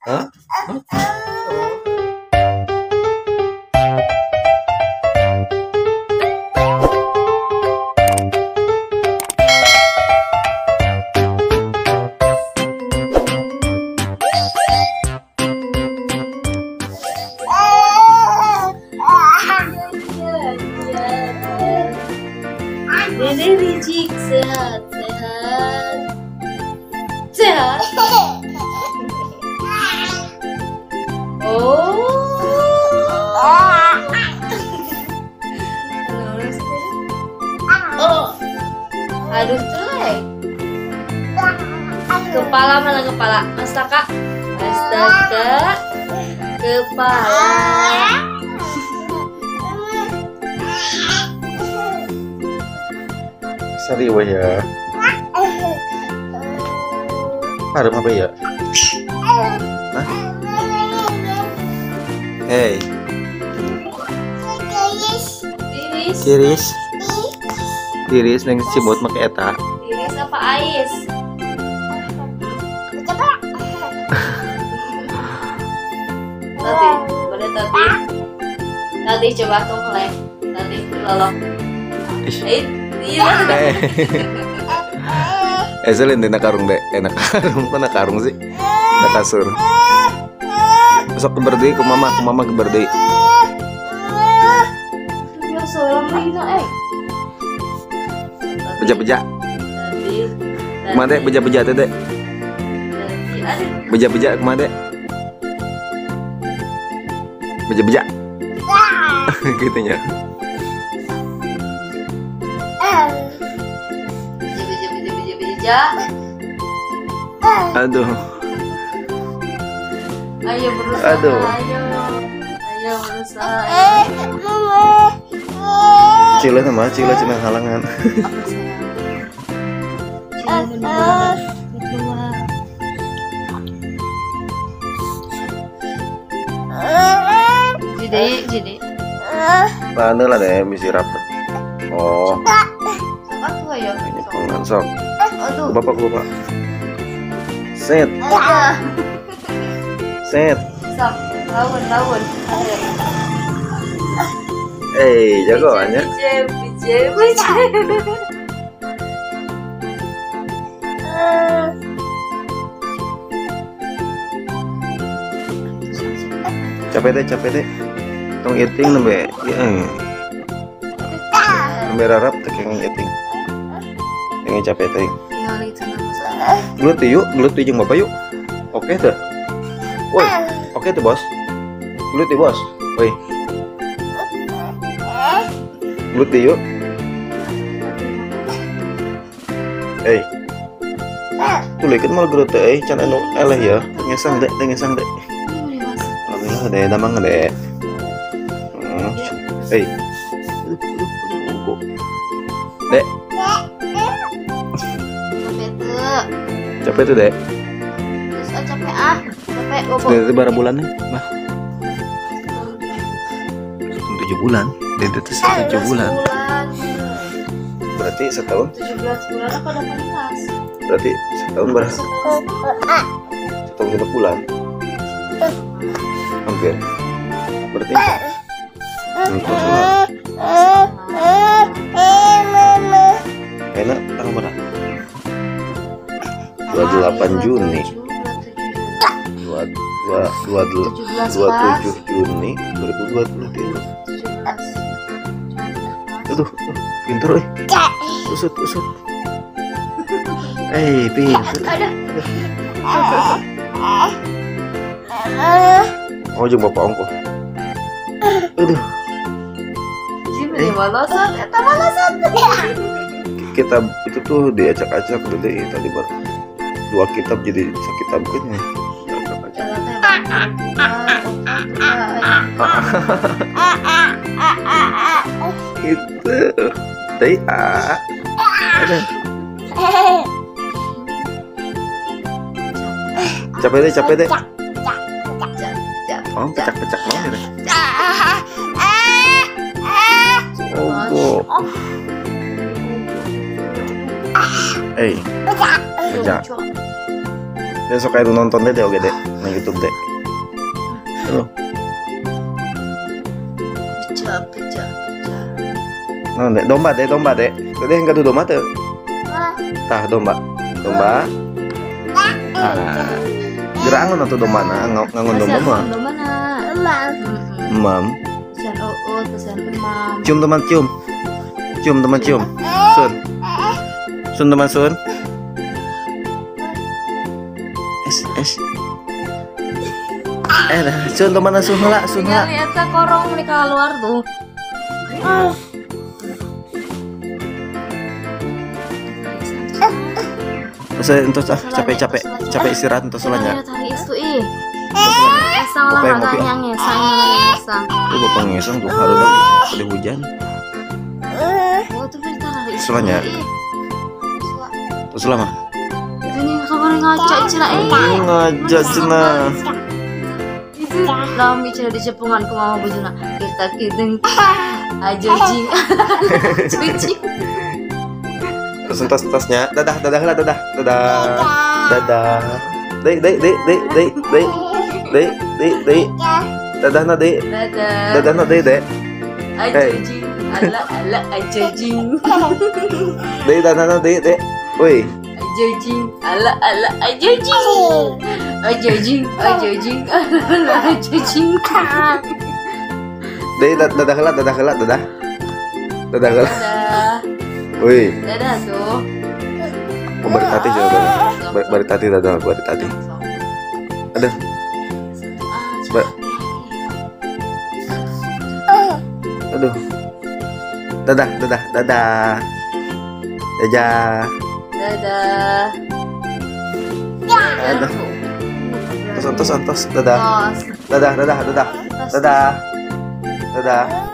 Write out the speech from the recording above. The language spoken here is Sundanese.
Hah? Dede Rijik sehat, sehat, sehat. Oh. Oh. Aduh jelek. Kepala mana kepala? Astaga, astaga, kepala. Sari ya. Ada apa ya? Hah? Hey. Tiris. Tiris. Tiris neng cibot make eta. Tiris apa ais? Tati, boleh tati. Tati coba tong leh. Tati lolok. Iya. Selin enak karung deh, enak karung, kok enak karung sih? Enak kasur. Besok keberdei ke mama keberdei. Beja-beja. Kumaha dek, beja-beja teh dek. Beja-beja kumaha dek. Beja-beja. Gitunya. Aduh. Ayo berusaha. Aduh. Ayo berusaha. Cila sama cila cina halangan. Jadi, jadi. Mana lah deh misi rapet. Oh. Sok ayo. Ini pengen sok. Aduh. Bapak bapak. Set. Set. Sok, lawan lawan. Eh, jagoannya. Bije, bije. Capek deh, Tong eating nembe, ya. Nembe rarap teh kenging eating. Kenging capek teh. Gelut yuk, gelut jeung bapak yuk. Oke tuh. Woi, oke tuh bos. Gelut bos. Woi. Gelut yuk. Eh. Tuh leukeun mal gelut teh can anu eleh ya. Ngesang dek, ngesang dek. Alhamdulillah deh, damang deh. Eh. Dek. Capek tuh, Dek. Terus capek ah. Capek bobo. Dek berapa bulan nih, Mah? 7 bulan. Dek itu 7 bulan. Berarti setahun? 17 bulan apa 18? Berarti setahun berapa? Setahun 3 bulan. Hampir. Berarti entos lah. Enak tanggal berapa? 28 Juni. 27 Juni 2023. Aduh, pinter euy. Usut, usut. Pinter. Oh, jeung bapak ongkoh. Aduh. Kitab itu tuh diacak-acak deh tadi baru 2 kitab jadi sekitab ini. Diacak-acak. Gitu. Deh, ah. Aduh. Capek deh, capek deh. Oh, pecak-pecak banget deh. Oh, pecak. Besok kayak nonton deh, oke deh, na YouTube deh. Tuh. Pecah, pecah, pecah. Nah, deh, domba deh, domba deh. Deh, enggak tuh domba tuh. Tah, domba, domba. Ah. Gerak angon atau domba na, ngangon domba mah. Domba na. Emam. Pesan oot, pesan emam. Cium teman, cium. Cium teman, cium. Sun. Sun teman, sun. Es, es. Sun teman, sun heula, sun heula. Tinggal eta korong nih keluar tuh. Entos ah, capek-capek, capek istirahat entos lah nya. Esang lah makanya ngesang, ngesang. Tuh bapak ngesang tuh harus ada hujan. Oh tuh berita hari itu. Selanya. Terus lama. Ini kabar ngaca cina eh. Ngaca cina. Itu lami cina di cepungan ku mama bujuna. Kita kideng aja jing. Cuci. Terus entos entosnya, dadah dadah lah dadah dadah dadah, deh deh deh deh deh deh deh deh deh, dadah na deh, dadah na deh deh, aja jing, ala ala aja jing, deh dadah na deh deh, woi, aja jing, ala ala aja jing, aja jing, aja jing, ala ala aja jing, deh dadah lah dadah lah dadah, dadah lah. Woi. Dadah tuh. Oh, bari tati coba. Bari tati dadah, bari tati. Aduh. Aduh. Dadah, dadah, dadah. Dadah. Dadah. Aduh. Tos, tos, tos, dadah. Dadah, dadah, dadah. Dadah. Dadah.